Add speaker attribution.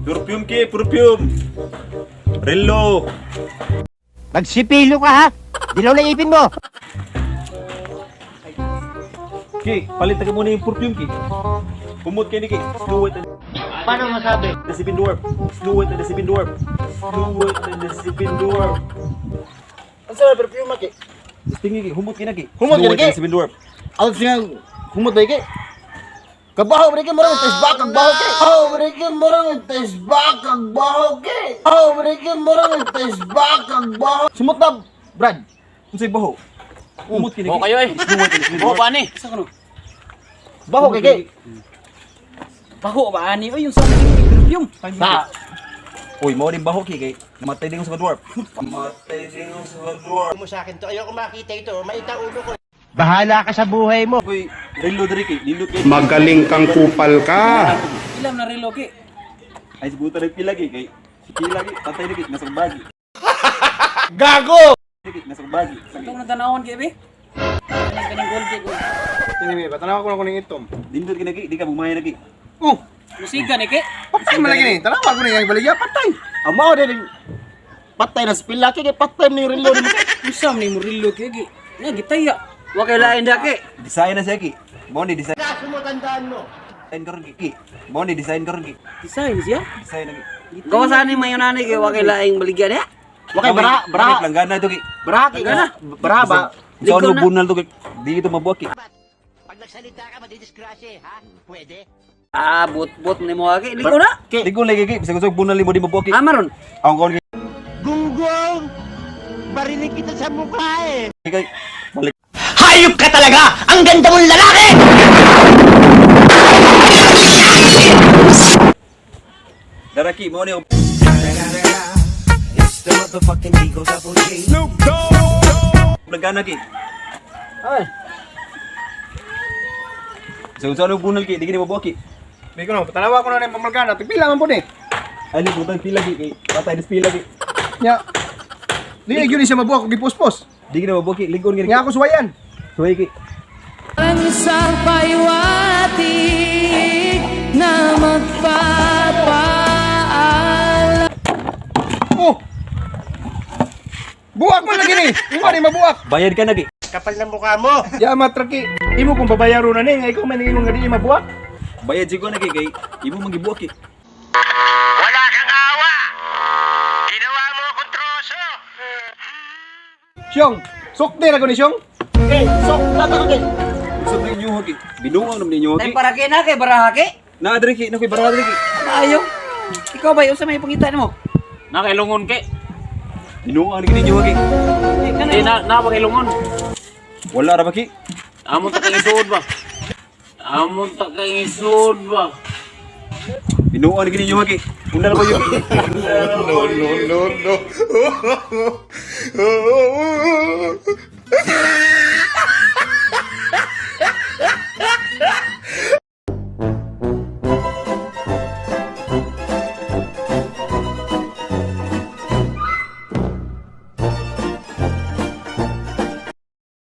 Speaker 1: Perfume ki, perfume. Relo.
Speaker 2: Magsipilo ka ha! Dilaw na ipin mo!
Speaker 1: Ki, palit ka muna yung perfume ki. Pumot kay ni ki. Snow White and
Speaker 2: Paano masabi?
Speaker 1: the Seven Dwarf. Snow White and the Seven Dwarf. Snow White and the Seven Dwarf.
Speaker 3: Ang sa perfume ki.
Speaker 1: Tingi ki, humot kay na ki.
Speaker 3: Humot
Speaker 1: Snow
Speaker 3: kay na,
Speaker 1: White and
Speaker 3: ki?
Speaker 1: the Seven Dwarf.
Speaker 3: Alam siya humot ba ki? Kabaho ba ki murang tes bakag baho ki. Oh, ba ki murang tes bakag baho ki. Oh, ba ki murang tes bakag baho. Sumot na, Brad.
Speaker 1: Unsay baho? Humot kay na ki.
Speaker 4: Oh, kayo eh.
Speaker 1: Snow White and the Seven
Speaker 4: Oh,
Speaker 1: Dwarf.
Speaker 4: paani?
Speaker 5: Sa kano?
Speaker 3: Baho kay ki.
Speaker 5: Baho ba ani oy yung sa perfume.
Speaker 3: Sa.
Speaker 1: Uy, mao din baho ki kay namatay din sa dwarf. Namatay din sa dwarf.
Speaker 2: Mo sa akin to. Ayoko makita ito. Maita ulo ko. Bahala ka sa buhay mo.
Speaker 1: Uy, relo diri ki, nindot kay.
Speaker 6: Magaling kang kupal ka.
Speaker 5: Ilam na relo ki.
Speaker 1: Ay sibutan ng pila ki kay si pila ki patay na ki nasa bagi.
Speaker 3: Gago.
Speaker 1: Ki nasa bagi.
Speaker 5: Atong natanawon ki be. Kaning kaning gold ki.
Speaker 7: Anyway, patanaw ko na kuning itom.
Speaker 1: Nindot ki na ki, di ka bumaya na ki.
Speaker 7: Oh,
Speaker 5: Musika ni ki.
Speaker 7: patay man lagi ni. Tanaw ko ni ang baligya patay.
Speaker 3: Ang mao din patay na sa pila ki kay patay ni relo ni.
Speaker 5: Usam ni mo relo ki gi. Na gitaya.
Speaker 4: Wa kay lain daki.
Speaker 1: Design na siya ki. Mao ni design
Speaker 2: Kaso mo, tandaan mo.
Speaker 1: karon ki. Ki. Mao ni design karon ki.
Speaker 5: Design siya.
Speaker 1: Design na ki.
Speaker 4: Gawa sa ni mayon ani kay wa kay laing baligya niya.
Speaker 3: Wa kay bara bara
Speaker 1: Langgana to ki.
Speaker 3: bara ki. Bara ba?
Speaker 1: Sa
Speaker 4: Ikaw
Speaker 1: ano
Speaker 4: na.
Speaker 1: bunal to ki. Di ito mabuak ki.
Speaker 2: Pag nagsalita ka, madidisgrasya ha? Pwede?
Speaker 4: Ah, bot-bot ni mo aki. Liko na.
Speaker 3: Ki.
Speaker 1: Di ko lagi ki, bisag usog bunal mo di mabuak ki.
Speaker 4: Ah, maron.
Speaker 1: Ang kon ki
Speaker 2: Gunggong! Barinig kita sa mukha eh!
Speaker 1: kay balik.
Speaker 2: Hayop ka talaga! Ang ganda mong lalaki!
Speaker 1: Dara ki mao ni Langgana ki.
Speaker 3: Ay.
Speaker 1: Sa sa ano bunal ki, di kini mabuak ki.
Speaker 7: Di ko no, patanaw ko na ning pamalgana. Tigpila man po ni.
Speaker 1: Ay ni butang pila ki kay patay na pila ki.
Speaker 7: Nya. Di gyud ni siya mabuak og gipuspos.
Speaker 1: Di kini mabuak ki, lingkon kini.
Speaker 7: Nya ako suwayan.
Speaker 1: Suway ki.
Speaker 8: Ang isang paywatig na magpapaalam.
Speaker 7: Oh. Buak man lagi ni. Imo ni mabuak.
Speaker 1: Bayad ka na ki.
Speaker 2: Kapal ng mukha mo!
Speaker 7: Ya matraki. Imo kung babayaro na ni, nga ikaw man ingon nga di mabuak.
Speaker 1: Bayad siguro na ki kay imo mangibuak ki.
Speaker 2: Wala kang awa! Ginawa mo akong troso!
Speaker 7: Syong, sukti ra ko ni Syong.
Speaker 3: Ki, sok na ko ki.
Speaker 1: Usab na inyo ki. Binuang naman ninyo
Speaker 4: Tay
Speaker 1: ki.
Speaker 4: para kay na kay baraha ki.
Speaker 1: Na diri ki, na koy bara diri ki.
Speaker 4: Ayo. Ikaw ba usa may pangita nimo?
Speaker 5: Nakailungon ki.
Speaker 1: Binuang ni ninyo ki.
Speaker 5: Di na na pakilungon.
Speaker 1: Wala ra ba ki?
Speaker 5: Amon ta kang isuod ba? Amon ta kang isuod ba?
Speaker 1: Binuang ni ninyo ki. Undal ba yun ki?
Speaker 6: No, no, no, no.